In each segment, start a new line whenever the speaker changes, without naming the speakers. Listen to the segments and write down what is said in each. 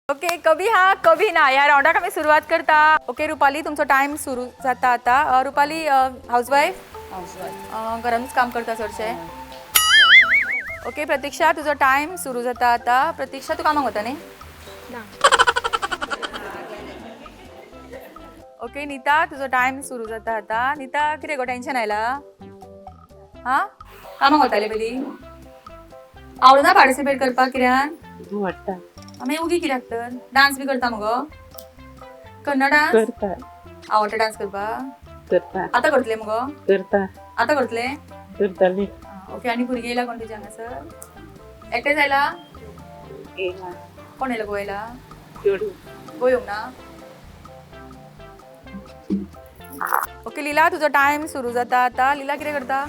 Okay, कभी हा कभी ना ह्या रावंडाक आमी सुरवात करता. ओके रुपाली, तुमचो टायम सुरू जाता आता. रुपाली, हाऊसवाईफ? घरानूच काम करता चडशें. ओके प्रतीक्षा, तुजो टायम सुरू जाता आता. प्रतीक्षा, तूं कामाक वता न्ही? ओके नीता, तुजो टायम सुरू जाता आता. नीता, कितें गो टेन्शन आयला? हा, कामाक वताले पयलीं? आवडना पार्टिसिपेट करपाक कित्यान?
आवडटा.
आमी उगी कित्याक तर? डान्स बी करता मगो? करना डान्स?
करता.
आवडटा डान्स करपाक?
करता.
आतां करतले मगो?
करता.
आतां करतले?
करताली.
ओके, आनी भुरगीं येयला कोण तुज्या हांगासर? एकटेच आयला?
येयला.
कोण येयला गो येयला?
चेडूं.
गो येवंक ना? ओके लिला, तुजो टायम सुरू जाता आता. लिला, कितें करता?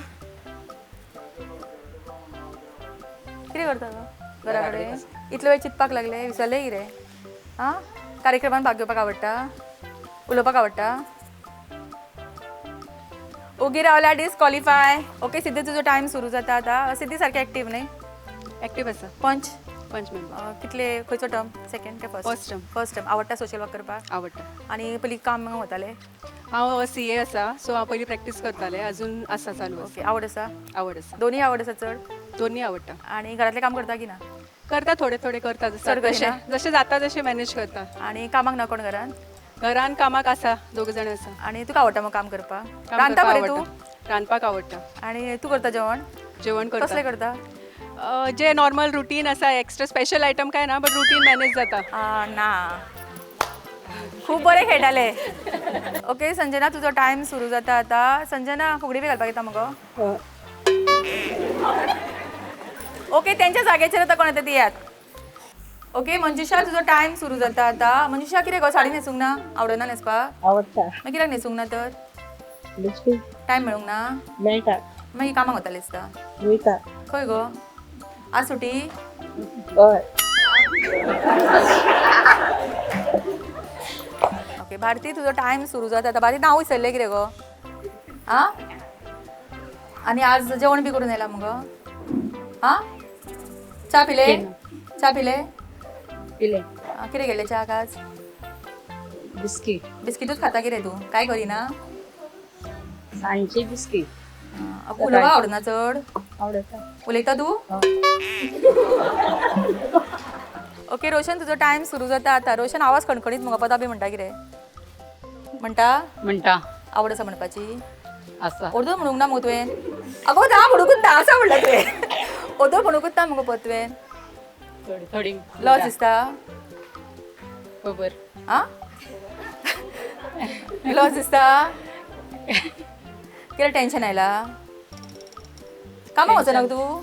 कितें करता गो घरा कडेन? इतलो वेळ चिंतपाक लागले, विसरले कितें? आं, कार्यक्रमान भाग घेवपाक आवडटा? उलोवपाक आवडटा? ओगी रावल्या डिस्कॉलिफाय. ओके सिद्धी, तुजो टायम सुरू जाता आता. सिद्धी सारकें एक्टीव न्ही?
एक्टीव आसा.
पंच?
पंच मेंबर.
कितले, खंयचो टर्म, सेकंड काय first?
First term.
First term. आवडटा सोशल वर्क करपाक?
आवडटा.
आनी पयलीं काम वताले?
हांव सी ए आसा, सो हांव पयलीं प्रॅक्टीस करतालें, अजून आसा, चालू आसा.
ओके, आवड आसा?
आवड आसा.
दोन्ही आवड आसा चड?
दोन्ही आवडटा.
आनी घरातलें काम करता की ना?
करता, थोडे थोडे करता.
चड
जशें
करिना?
जशें जाता तशें मॅनेज करता.
आनी कामाक ना कोण घरान?
घरान कामाक आसा, दोग जाण आसा.
आनी तुका आवडटा मग काम करपाक?
काम
रांदता
करपाक
बरें तूं?
आवडटा. रांदपाक आवडटा.
आनी तूं करता जेवण?
जेवण करता.
कसलें करता?
जे नॉर्मल रुटीन आसा, एक्स्ट्रा स्पेशल आयटम काय ना, बट रुटीन मॅनेज जाता.
ना, खूब बरें खेळटाले. ओके संजना, तुजो टायम सुरू जाता आता. संजना, फुगडी बी घालपाक येता मगो? ओके, तेंच्या जाग्याचेर आतां कोण येता ती येयात. ओके मंजुषा, तुजो टायम सुरू जाता आता. मंजुषा, कितें गो साडी न्हेसूंक ना? आवडना न्हेसपाक?
आवडटा.
मागीर कित्याक न्हेसूंक ना तर?
बेश्टी.
टायम मेळूंक ना?
मेळटा.
मागीर कामाक वताले दिसता?
वयता.
खंय गो, आज सुटी?
हय.
ओके भारती, तुजो टायम सुरू जाता आतां. भारती, नांव विसरलें कितें गो? आं, आनी आज जेवण बी करून येयला मुगो? आं, च्या पिले? च्या पिले?
पिले.
कितें केलें च्याक आज?
बिस्कीट.
बिस्किटूच खाता कितें तूं, काय करिना?
सांजची बिस्कीट.
उलोवपाक आवडना चड?
आवडटा.
उलयता तूं? ओके रोशन, तुजो टायम सुरू जाता आतां. रोशन, आवाज खणखणीत मुगो, पदां बी म्हणटा कितें म्हणटा?
म्हणटा.
आवड आसा म्हणपाची?
आसा.
ओदोळ म्हणूंक ना मुगो तुवें? अगो ना म्हणूंकूच ना आसा म्हणलें तुवें. ओदोळ म्हणूंकूच ना मुगो पद तुवें?
थोडी थोडी.
लॉस दिसता?
खबर.
आ, लॉस दिसता? कितें टेन्शन आयला? कामाक वचना तूं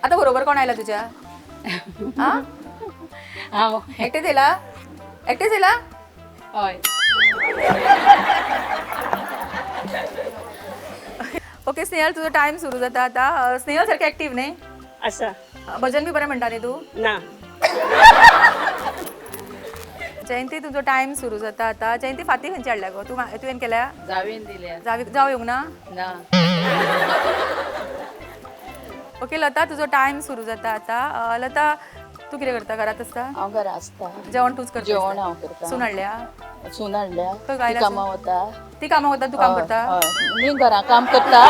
आतां? बरोबर कोण आयला तुज्या? आ,
हांव.
एकटेच येयला? एकटेच येयला?
हय.
ओके स्नेहल, तुजो टायम सुरू जाता आतां. स्नेहल सारकें एक्टीव न्ही?
आसा.
भजन बी बरें म्हणटा न्ही तूं?
ना.
जयंती, तुजो टायम सुरू जाता आतां. जयंती, फाती खंयची हाडल्या गो तूं? तुवें केल्या?
जावेन दिल्या.
जावी जावं येवंक ना?
ना.
ओके लता, तुजो टायम सुरू जाता आतां. लता, तूं कितें करता, घरात आसता?
हांव घरा आसता.
जेवण तूंच करता?
जेवण हांव करता.
सून हाडल्या?
सून हाडल्या.
खंय
ती
गायला?
कामां वता.
ती कामाक वता, तूं काम करता?
हय, मी घरा काम करता.